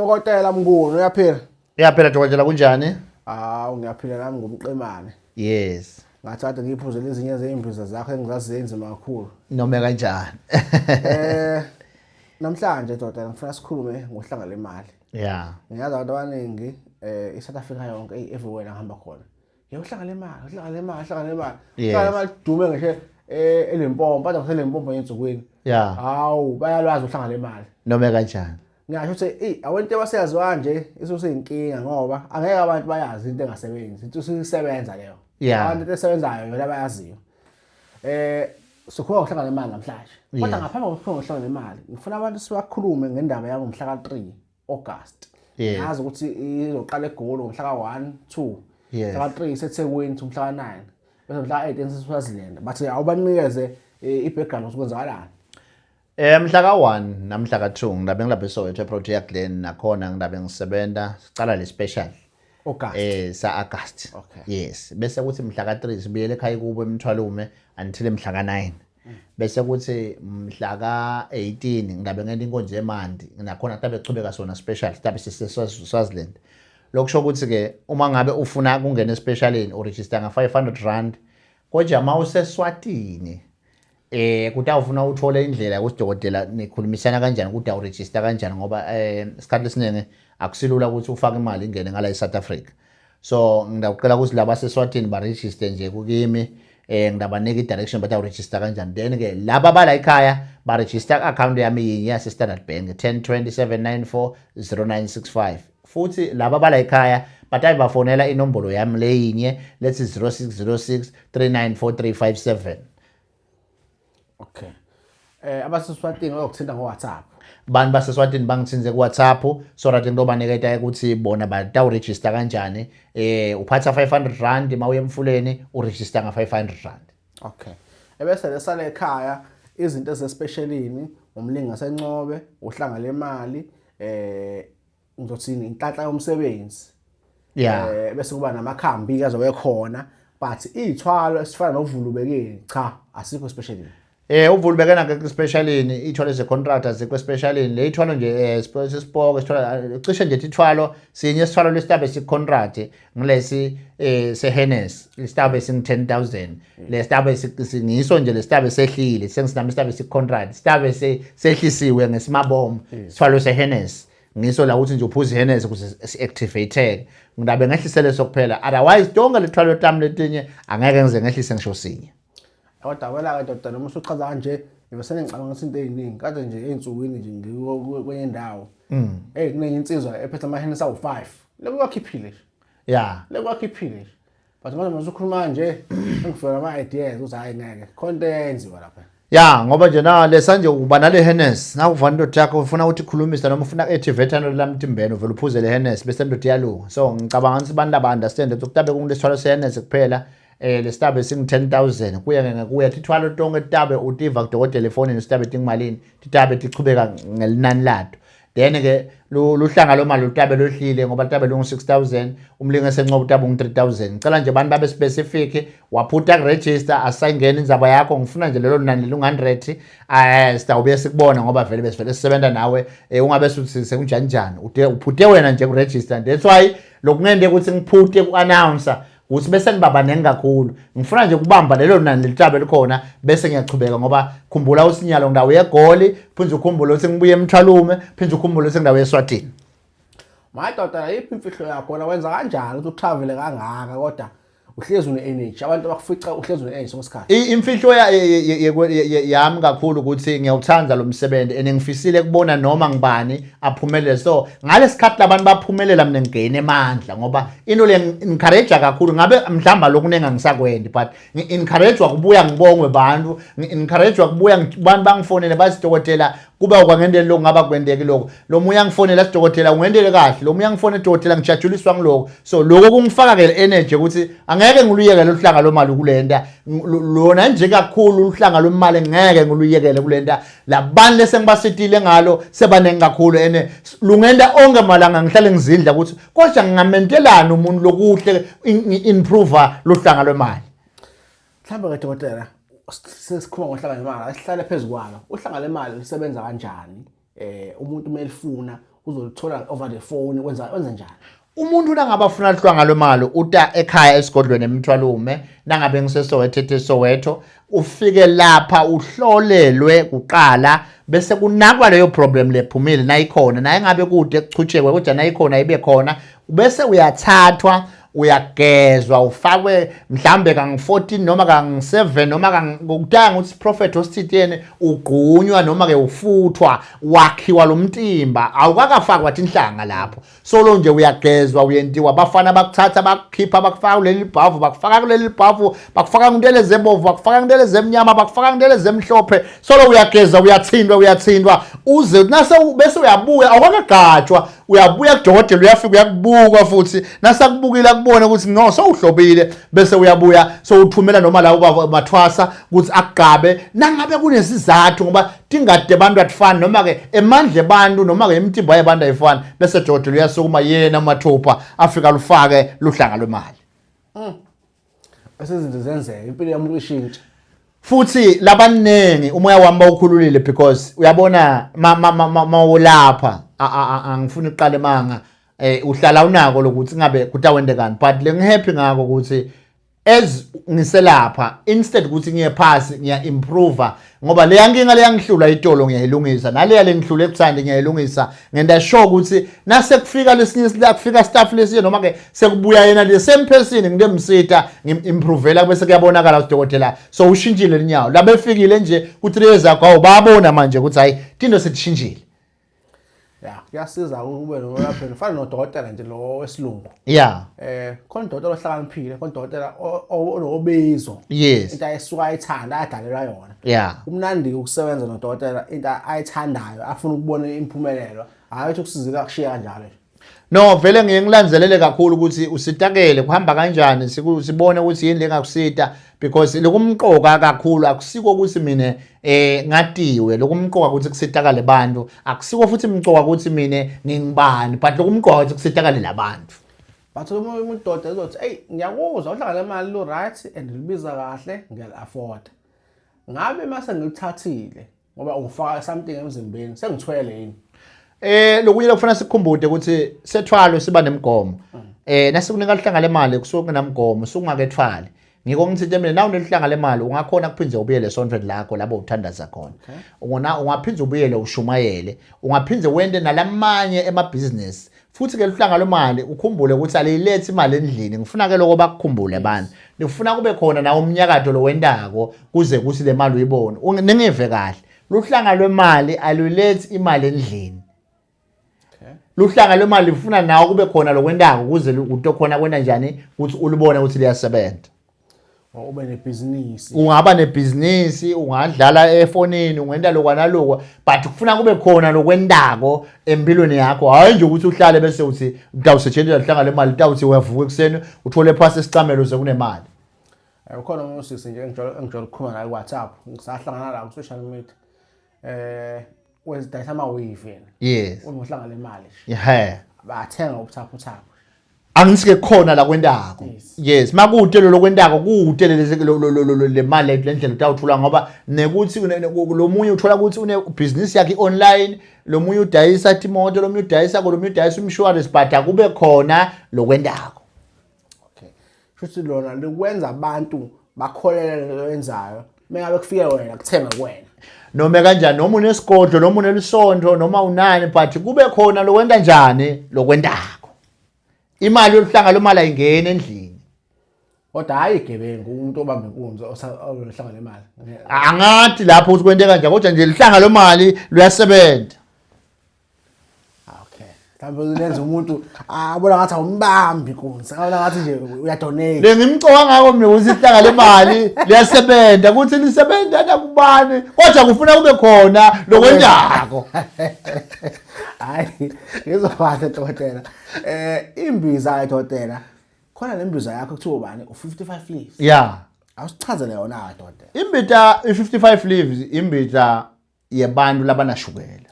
Dokotela Mnguni, uyaphila? Uyaphila dokotela, kunjani? Hawu, ngiyaphila nami ngumqemane. Yes. Ngathi kade ngiphuzele ezinye zey'mbiza zakho engizazenzi kakhulu. Noma kanjani? Namhlanje dokotela ngifuna sikhulume ngohlanga lemali. Yeah. Ngiyazi abantu abaningi iSouth Africa yonke everywhere la ngihamba khona. Uhlanga lemali, uhlanga lemali, uhlanga lemali. Uhlanga lemali dume ngisho eLimpopo, bathi kuseLimpopo ensukwini. Yeah. Hawu, bayalwazi uhlanga lemali. Noma kanjani? Ngingasho ukuthi eyi awento abaseyaziwa kanje isuseyinkinga ngoba angeke abantu bayazi into engasebenzi, into isisebenza leyo. Yeah. Abantu into esebenzayo yona abayaziyo. Sikhuluma ngohlanga lemali namhlanje. Kodwa ngaphambi kokukhuluma ngohlanga lemali, ngifuna abantu sibakhulume ngendaba yabo mhla ka-3 August. Yes. Ngazi ukuthi izoqala eGoli ngomhla ka-1, 2. Yes. Mhla ka-3 iseThekwini, mhla ka-9. Bese mhla ka-8 iseSwaziland. Bathi awubanikeze i-background ukuthi kwenzakalani. Mhla ka-1 namhla ka-2 ngidabe ngilapha eSoweto eProtea Glen, nakhona ngidabe ngisebenza sicala le special August. Sa August. Okay. Yes. Bese kuthi mhla ka-3 sibuyele ekhaya kubo eMthwalume until mhla ka-9. Bese kuthi mhla ka-18 ngidabe ngenta inkonzo yemandi, nakhona kutabe kuchubeka sona special, sitabe sise-Swaziland. Lokusho ukuthi ke uma ngabe ufuna kungena especialini uregister nga-500 rand, kodwa uma useSwatini kutawufuna uthole indlela ukuthi dokotela nikhulumisana kanjani ukuthi awuregister kanjani, ngoba isikhathi esiningi akusilula ukuthi ufake imali ingene ngala eSouth Africa. So ngidawucela ukuthi laba seSwatini baregister nje kukimi, ngidabanika i-direction bathi awuregister kanjani. Then ke laba bala ekhaya baregister ku-account yami yinye yase Standard Bank 10 27 94 0965. Futhi laba bala ekhaya batabe bafonela inombolo yami leyinye lethi 0606 394357. Okay. AbaseSwatini bayokuthinta ngo-WhatsApp. Bantu baseSwatini bangithinze ku-WhatsApp so that ngitobaniketa ukuthi bona batawuregister kanjani. Uphatha 500 rand mawuye emfuleni, uregister nga 500 rand. Okay. Ebese lesala ekhaya izinto ezespecialini, umlinga sencobe, uhlanga lemali, ngizothini, inhlanhla yomsebenzi. Yeah. Bese kuba namakhambi azobe khona, but iy'thwalo esifana novulubekeni cha, asikho specialini. Uvulubekena ke specialini, ithwalo ze contract azikho specialini. Le ithwalo nje sisipoko sithwala cishe nje ithwalo sinye, isithwalo lesitabe si contract ngilesi seHennes, isitabe sing 10,000. Lesitabe singiso nje lesitabe sehlile, sengisinami isitabe si contract, isitabe sehlisiwe ngesimabomu. Isithwalo seHennes ngiso la ukuthi nje uphuze iHennes ukuze si-activate. Ngidabe ngehlisele sokuphela, otherwise tonke lethwalo tami letinye angeke ngize ngehlise ngisho sinye. Kodwa wena-ke doda, noma usuchaza kanje ngibe sengicabanga ukuthi into ey'ningi kade nje ey'nsukwini nje ngikwenye indawo, eyi kunenye insizwa ephethe amahenesi awu-5 lekwakhiphile nje. Lekwakhiphile nje, but manje mase ukhuluma nje engifika nama-ideas ukuthi hhayi ngeke khona into eyenziwa lapha. Ya, ngoba nje na lesa nje uba nale Hennes, nakuvana indoda yakho ufuna ukuthi ikhulumise noma ufuna activate nalo lamtimbeni, uvela uphuze le Hennes bese indoda iyalunga. So ngicabanga ukuthi abantu laba understand ukuthi kutabe kungalesithwalo seHennes kuphela, lesitabe sing 10,000 kuya ngekuya tithwalo tonke titabe utiva kudokotela efonini sitabe tingimalini, titabe tichubeka ngelinani lato. Then ke luhlanga lomali lutabe lwehlile ngoba lutabe lungu 6000, umlingo esencobo utabe ungu 3000. Ngicela nje abantu babe specific, waphutha kuregister asayingena indzaba yakho, ngifuna nje lelo nani lungu 100, sitawubuye sikubona ngoba vele besivele sisebenza nawe, ungabe suthi sekunjani njani, ude uphute wena nje kuregister. That's why lokungende ukuthi ngiphute ku-announcer ukuthi bese nibaba ningi kakhulu, ngifuna nje ukubamba lelo nani lelitabe likhona bese ngiyachubeka, ngoba khumbula usinyalo ngidawo yeGoli, phinde ukhumbule ukuthi ngibuye eMthwalume, phinde ukhumbule ukuthi ngidawo yeSwatini. Madoda, yiphi imfihlo yakho wena? Wenza kanjani ukuthi utravele kangaka kodwa uhlezi une-energy, abantu abakufica uhlezi une-energy sonke isikhathi? Imfihlo yami kakhulu ukuthi ngiyawuthanda lo msebenzi and ngifisile kubona noma ngibani aphumelele. So ngalesikhathi labantu baphumelela mina ngigene emandla, ngoba into le encourage kakhulu. Ngabe mhlamba lokuningi angisakwendi, but ngi-encourage kubuya ngibongwe bantu, ngi-encourage kubuya abantu bangifonele bathi dokotela kuba kwangendele lokhu, ngaba kwendeki lokho, lo munye angifonela athi dokotela ungendele kahle, lo munye angifonela dokotela ngijatshuliswa ngiloko. So lokho kungifaka ke energy ukuthi angeke ngiluyekele uhlanga lomali kulenta lona nje kakhulu, uhlanga lwemali ngeke ngiluyekele kulenta. Labantu lesengibasitile ngalo sebaningi kakhulu ene lungenta onke malanga ngihlale ngizindla ukuthi kodwa ngingamentelani umuntu lokuhle, ngi-improve luhlanga lwemali. Mhlawumbe ke dokotela, sesikhuluma ngohlanga lemali, asihlale phezu kwalo uhlanga lemali. Lisebenza kanjani? Umuntu uma elifuna Uzolithola over the phone, wenza njani? Umuntu nangabe afuna lihlwanga lwemali uta ekhaya esigodlweni emthwalume, nangabe ngiseSoweto ethe Soweto, ufike lapha uhlolelwe kuqala bese kunakwa leyo problem lephumile nayikhona, naye ngabe kude kuchutshekwe kodwa nayikhona ibe khona, bese uyathathwa uyagezwa ufakwe mhlambe kangu-14 noma kangu-7 noma kutaya ngokuthi prophet osithitheni ugqunywa noma ke ufuthwa wakhiwa lo mtimba awukakafakwa tinhlanga lapho solo nje uyagezwa uyentiwa bafana bakuthatha bakukhipha bakufaka kuleli bhavu bakufaka kuleli bhavu bakufaka kuntele zebovu bakufaka kuntele zemnyama bakufaka kuntele zemhlophe solo uyageza uyathintwa uyathintwa uze nase bese uyabuya awukakagqatshwa uyabuya kudokotela uyafika uyakubuka futhi nasakubukile akubone ukuthi no sowuhlobile bese uyabuya sowuthumela noma lawo mathwasa ukuthi akugabe nangabe kunesizathu ngoba tingade abantu atifani noma ke emandla abantu noma ke imitimba yabantu ayifani bese dokotela uyasukuma yena mathupha afika lufake luhlanga lwemali. Bese izinto zenzeka impilo yomuntu ishintshe. Futhi labaningi umoya wami bawukhululile because uyabona mawulapha angifuni ukuqala emanga uhlala unako lokuthi ngabe kutawendekani but lengihappy ngako ukuthi as ngiselapha instead ukuthi ngiye phasi ngiya improve ngoba leya nkinga leyangihlula itolo ngiyayilungisa naleya lengihlule ebuthandi ngiyayilungisa ngenda sure ukuthi nase kufika lesinye kufika staff lesiye noma ke sekubuya yena le same person ngidemsita ngim-improvela bese kuyabonakala ukuthi dokotela so ushintshile linyawo labefikile nje ku 3 years ago babona manje ukuthi hayi tinto setishintshile. Ya, kuyasiza ukube nolapha fana nodokotela nje lo wesilungu. Khona udokotela ohlakaniphile, khona udokotela onobizo. Into ayesuka ayithanda adalelwa yona. Kumnandi ukusebenza nodokotela into ayithandayo afuna ukubona impumelelo, hayi ukuthi ukusizile akushiya kanjalo. No vele ngiye ngilandzelele kakhulu ukuthi usitakele kuhamba kanjani sibone ukuthi yini lengakusita because lokumqoka kakhulu akusiko ukuthi mina ngatiwe lokumqoka ukuthi kusitakale abantu akusiko futhi imqoka ukuthi mina ngingibani but lokumqoka ukuthi kusitakale labantu. But uma umuntu doda ezothi hey ngiyakuzwa uhlangana imali lo right and libiza kahle ngiyal afford. Ngabe mase ngilithathile ngoba ungifaka something emzimbeni sengithwele yini? Lokunye lokufanele sikukhumbule ukuthi sethwalo siba nemigomo. Nasikunika lihlanga lemali kusuke kunamgomo sukungakethwali. Ngiko ngithinte mina nawu nelihlanga lemali ungakhona kuphindze ubuyele esontweni lakho lapho uthandaza khona. Ungona ungaphindze ubuyele ushumayele, ungaphindze wente nalamanye emabhizinisi. Futhi ke lihlanga lemali ukhumbule ukuthi aliyilethi imali endlini. Ngifuna ke lokho bakukhumbule abantu. Ngifuna kube khona nawo umnyakato lo wentako kuze kuthi le mali uyibone. Ningive kahle. Luhlanga lwemali alulethi imali endlini. Luhlanga lwemali lifuna nawo kube khona lokwentako kuze utokhona kwenta njani ukuthi ulibone ukuthi liyasebenza. Ube nebhizinisi. Ungaba nebhizinisi, ungadlala efonini, ungenta lokwa nalokwa, but kufuna kube khona lokwentako empilweni yakho. Hayi nje ukuthi uhlale bese uthi utawusetshenziswa lihlanga lemali, utawuthi uyavuka ekuseni uthole phasi esicamelo sekunemali. Ukhona omunye usisi nje engijwayele ukukhuluma naye ku-WhatsApp, ngisahlangana la ku-social media. Wezidayisa ama-weave yena. Unohlanga lemali nje. Bathenga ubuthaphuthaphu. Angisike khona la kwentako. Yes, makude lo lokwentako kude le mali le ndlela utawuthola ngoba nekuthi lo munye uthola ukuthi une business yakhe online, lo munye udayisa imoto, lo munye udayisa lo munye udayisa insurance but akube khona lokwentako. Okay. Futhi lona likwenza abantu bakholele lento oyenzayo. Mengabe kufike wena kuthembe kuwena. Noma kanjani noma unesigodlo noma unelisonto noma unani but kube khona lokwenta njani lokwentako. Imali yoluhlanga lomali ayingeni endlini. Kodwa hayi igebengu umuntu obamba inkunzi onohlanga lemali. Angathi lapho ukuthi kwenteka kanjani kodwa nje lihlanga lomali luyasebenza. Okay. Mhlawumbe lenza umuntu abona ngathi awumbambi inkunzi, abona ngathi nje uyadonate. Lengimcoka ngako mina ukuthi ihlanga lemali liyasebenza ukuthi lisebenza nakubani kodwa kufuna kube khona lokwentako. Hayi, ngizwa kahle dokotela. Imbiza dokotela. Khona nembiza yakho kuthiwa ubani u55 leaves. Awusichazele yona dokotela. Imbiza i55 leaves imbiza yebantu labanashukela.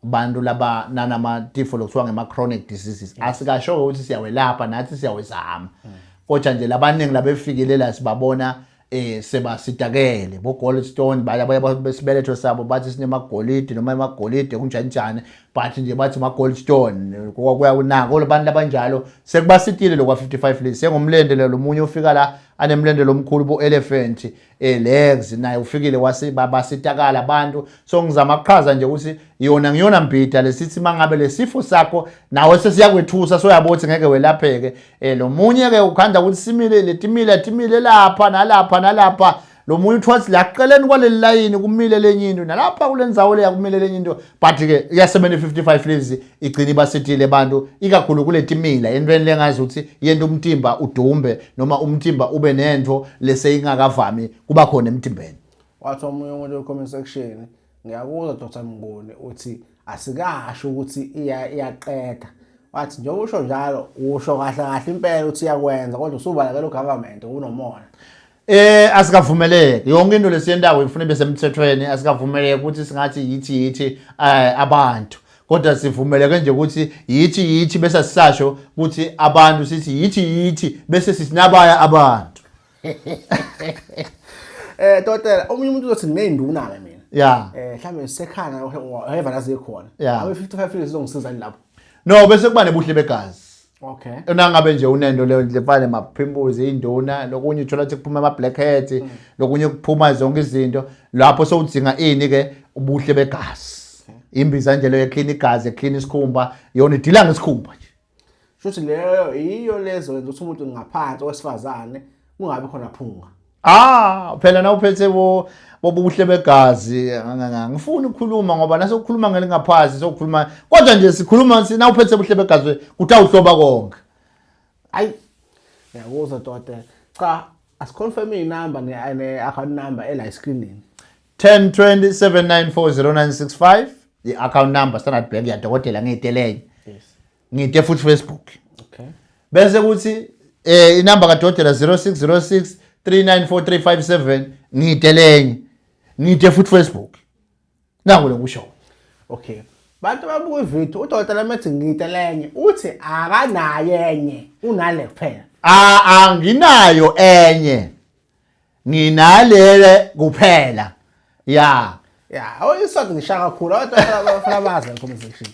Abantu laba nanamatifo lokuthiwa ngema chronic diseases. Asikasho ukuthi siyawelapha nathi siyawezama. Kodwa nje labaningi labefikile la sibabona Sebasitakele bo Goldstone, baya besibeletho sabo bathi sinemagolide noma emagolide kunjani njani, but nje bathi ma Goldstone kuya kunako labantu labanjalo sekubasitile lokwa 55 list sengumlende lo munye ufika la anemlende lomkhulu bo elephant legs, naye ufikile wasi basitakala abantu. So ngizama ukuchaza nje ukuthi yona ngiyona mbida lesithi mangabe lesifo sakho nawe sesiyakwethusa, soyabo ukuthi ngeke welapheke. Lo munye ke ukhanda ukuthi simile letimile timile lapha nalapha nalapha, lo munye uthi wathi la kuqeleni kwaleli layini kumile lenye into, nalapha kule ndzawo leya kumile lenye into, but ke iyasebenza 55 leaves, igcina ibasithile abantu, ikakhulu kuletimila entweni lengazi ukuthi yenta umtimba udumbe noma umtimba ube nento leseyingakavami kuba khona emtimbeni. Wathi omunye umuntu comment section, ngiyakuzwa Dr Mnguni, uthi asikasho ukuthi iyaqeda. Wathi njengoba usho njalo, usho kahle kahle impela ukuthi iyakwenza, kodwa usubalekela ugovernment unomona. Asikavumeleki yonke into lesiyendawo ifuna ibe semthethweni. Asikavumeleki ukuthi singathi yithi yithi abantu, kodwa sivumeleke nje ukuthi yithi yithi, bese sisasho ukuthi abantu sithi yithi yithi, bese sisinabaya abantu. Dokotela, omunye umuntu uzothi ngineyinduna ke mina. Mhlawumbe sekhana whatever la zikhona. Abe 55 years izongisiza lapho? No, bese kuba nebuhle begazi. Okay. Nangabe nje unento leyo nje fane ma-pimples, induna, lokunye uthola ukuthi kuphuma ama-blackheads, lokunye kuphuma zonke izinto lapho sowudzinga ini ke, ubuhle begazi. Imbiza nje leyo eclean igazi, eclean isikhumba, yona idila ngesikhumba nje. Shuthi leyo yiyo lezo yenza ukuthi umuntu ngaphansi owesifazane kungabi khona phunga. Ah, phela na uphethe bo bobuhle begazi, ngifuni ukukhuluma ngoba nasokukhuluma ngelingaphansi sokukhuluma, kodwa nje sikhuluma na uphethe buhle begazi kutawuhloba konke. Ayi, ngiyakuzwa dokotela. Cha, asiconfirm inamba ne account number ela escreenini. 10 20 794 0965 i-account number, Standard Bank, yadokotela ngiyitelenye. Ngide futhi Facebook. Bese kuthi inamba kadokotela 0606 394357, ngiyitelenye. Ngide futhi Facebook. Nangu lokusho. Okay. Bantu babuka ivideo, udokotela methi ngiyitelenye, uthi akanayo enye, unale kuphela. Ah, anginayo enye. Nginalele kuphela. Ya. Ya, oyiswazi ngisha kakhulu. Abantu bafuna bazi la comment section.